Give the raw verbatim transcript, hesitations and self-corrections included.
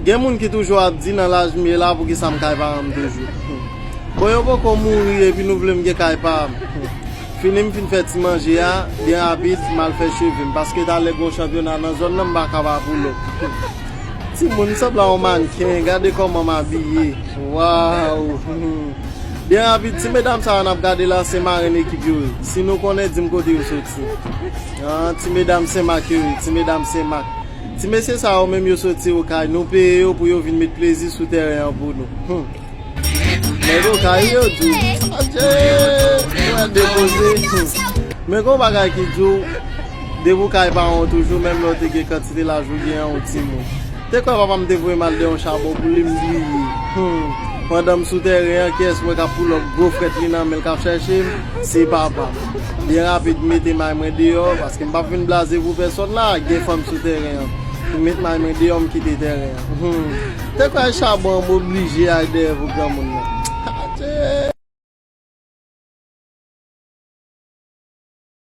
Gen moun ki toujou ap di nan laj m ye la, poukisa m kay paran m toujou? Bon, yo poko mouri epi nou vle m gen kay pa m. Fini m fin fè ti manje a, byen rapid, m al fè cheve m, paske talè gon chanpyona nan zòn nan, m pa ka pa pull up. Timoun, m sanble yon mannken, gade kòman m abiye. Waw! Byen rapid, ti medam sa yo n ap gade la, se marenn ekip yo ye. Si nou konnen, di m kote yo soti. Ah, ti medam Senmak yo ye, ti medam Senmak. Ti mesye sa yo menm yo soti Okay, nou peye yo pou yo vin met plezi sou teren an pou nou. Hmm. Nèg Okay yo di w, adje, nou wè depoze. Hmm. Men gon bagay ki di w, depi w kay paran w toujou, menm lè w te gen kantite laj ou gen an, ou timoun. Te kwè papa m te voye m al dèyè yon chabon pou li m bliye. Hmm. Pandan m sou teren an, kiyès mwen k ap pull up gwo frèt li nan men l k ap chèche m? Se papa m. Byen rapid, m mete may mwen deyò, paske m p ap vin blaze pou pèsonn la, gen fanm sou teren an. M met may mwen deyò, m kite teren an. Hmm. Te kwè chabon an, m oblije al dèyè pou granmoun nan. Adje!